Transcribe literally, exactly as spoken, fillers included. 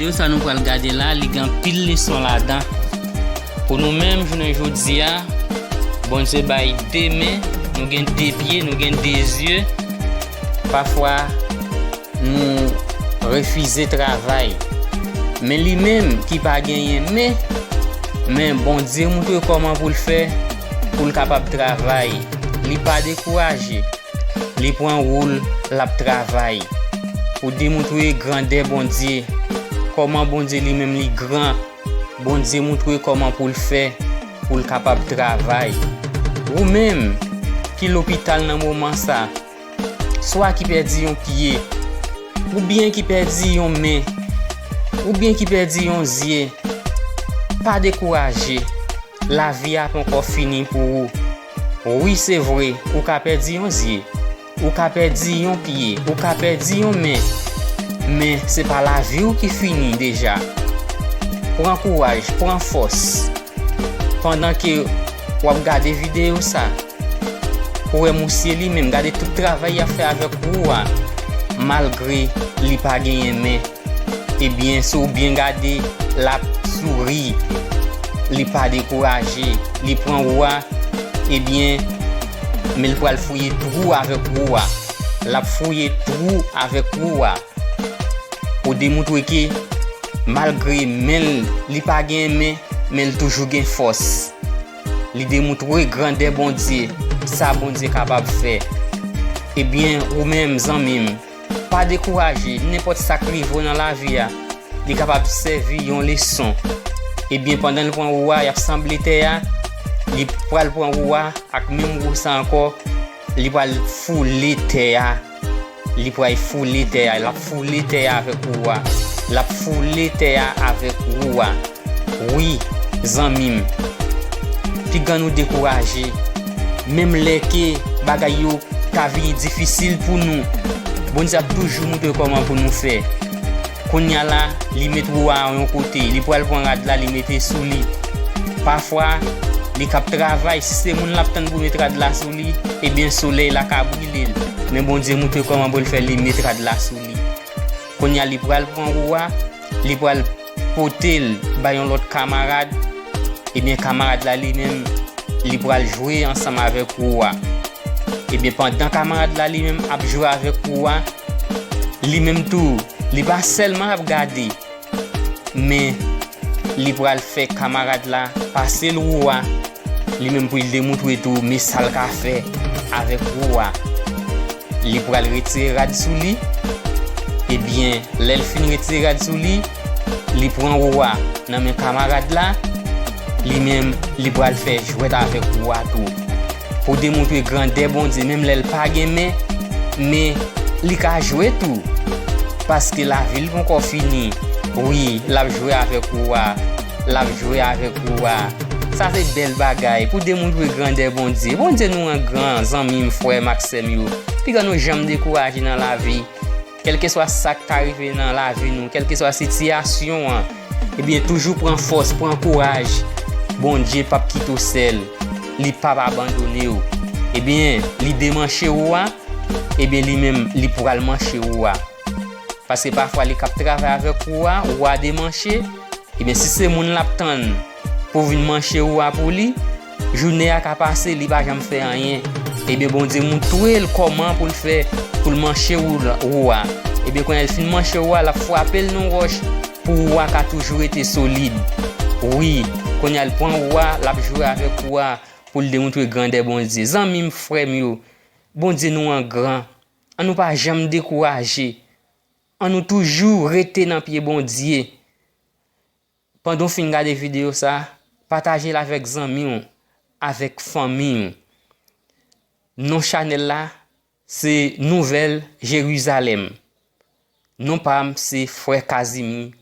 Videyo sa nou pral gade la, li gen anpil leson ladan. Pou nou menm, jounen jodi a, Bondye bay de men, nou gen de pye, nou gen de zye. Pafwa, nou refize travay. Men li menm ki pa genyen men, men Bondye moutre kòman pou l fè pou l kapab travay. Li pa dekouraje. Li pran wou l, l ap travay. Pou demoutre grandè Bondye, kòman Bondye li menm li gran, Bondye moutre kòman pou l fè pou l kapab travay. Ou menm ki lopital nan moman sa, swa ki pèdi yon pye, oubyen ki pèdi yon men, oubyen ki pèdi yon zye, pa dekouraje. Lavi a poko fini pou ou. Wi, se vre, ou ka pèdi yon zye, ou ka pèdi yon pye, ou ka pèdi yon men. Men, se pa lavi w ki fini deja. Pran kouraj, pran fòs. Pandan ke w ap gade videyo sa, pou wè misye li menm, gade tout travay y ap fè avèk wou a, malgre li pa genyen men. Ebyen, si w byen gade, l ap souri, li pa dekouraje, li pran wou a, ebyen, men l pral fouye twou avèk wou a. L ap fouye twou avèk wou a. Pou demoutre ke, malgre men l, li pa gen men, men l toujou gen fòs. Li demoutre grandè Bondye, sa Bondye kapab fè. Ebyen, ou menm, zanmi m, pa dekouraje, nenpòt sa k rive w nan lavi a, li kapab sèvi yon leson. Ebyen, pandan l pran wou a, y ap sanble tè a, li pral pran wou a ak menm wou sa ankò, li pral foule tè a. Li pral foule tè a, l ap foule tè a avèk wou a. L ap foule tè a avèk wou a. Wi, zanmi m, piga nou dekouraje. Menm lè ke bagay yo ka vini difisil pou nou, Bondye ap toujou moutre kòman pou nou fè. Kounye a la, li met wou a yon kote, li pral pran rad la, li mete sou li. Pafwa, li k ap travay, si se moun l ap tann pou met rad la sou li, ebyen, solèy la ka brile l. Men Bondye moutre kòman pou l fè li met rad la sou li. Kounye a, li pral pran wou a, li pral pote l bay yon lòt kamarad. Ebyen, kamarad la, li menm, li pral jwe ansanm avèk wou a. Ebyen, pandan kamarad la, li menm, ap jwe avèk wou a, li menm tou, li pa sèlman ap gade, men li pral fè kamarad la pase l wou a, li menm pou l demoutre tou men sa l ka fè avèk wou a. Li pral retire rad sou li. Ebyen, lè l fin retire rad sou li, li pran wou a nan men kamarad la, li menm, li pral fè jwèt avèk wou a tou. Pou demoutre grandè Bondye, menm lè l pa gen men, men li ka jwe tou. Paske lavi l poko fini. Wi, l ap jwe avèk wou a. L ap jwe avèk wou a. Sa se bèl bagay. Pou demoutre grandè Bondye. Bondye nou an gran, zanmi m, frè m ak sè m yo. Piga nou janm dekouraje nan lavi. Kèlkeswa sa k ta rive nan lavi nou, kèlkeswa sitiyasyon an, ebyen, toujou pran fòs, pran kouraj. Bondye p ap kite w sèl. Li p ap abandone w. Ebyen, li demanche wou a, ebyen, li menm, li pral manche wou a. Paske pafwa, li k ap travay avèk wou a, wou a demanche, ebyen, si se moun l ap tann pou vin manche wou a pou li, jounen an ka pase, li pa janm fè anyen. Ebyen, Bondye moutre l kòman pou l fè pou l manche wou la, wou a. Ebyen, kounye a, l fin manche wou a, l ap frape l nan wòch pou wou a ka toujou rete solid. Wi, kounye a, l pran wou a, l ap jwe avèk wou a pou l demoutre grandè Bondye. Zanmi m, frè m yo, Bondye nou an gran. Ann nou pa janm dekouraje. Ann nou toujou rete nan pye Bondye. Pandan w fin gade videyo sa, pataje l avèk zanmi w, avèk fanmi w. Non chanèl la, se Nouvèl Jerizalèm. Non pa m, se Frè Kazimi.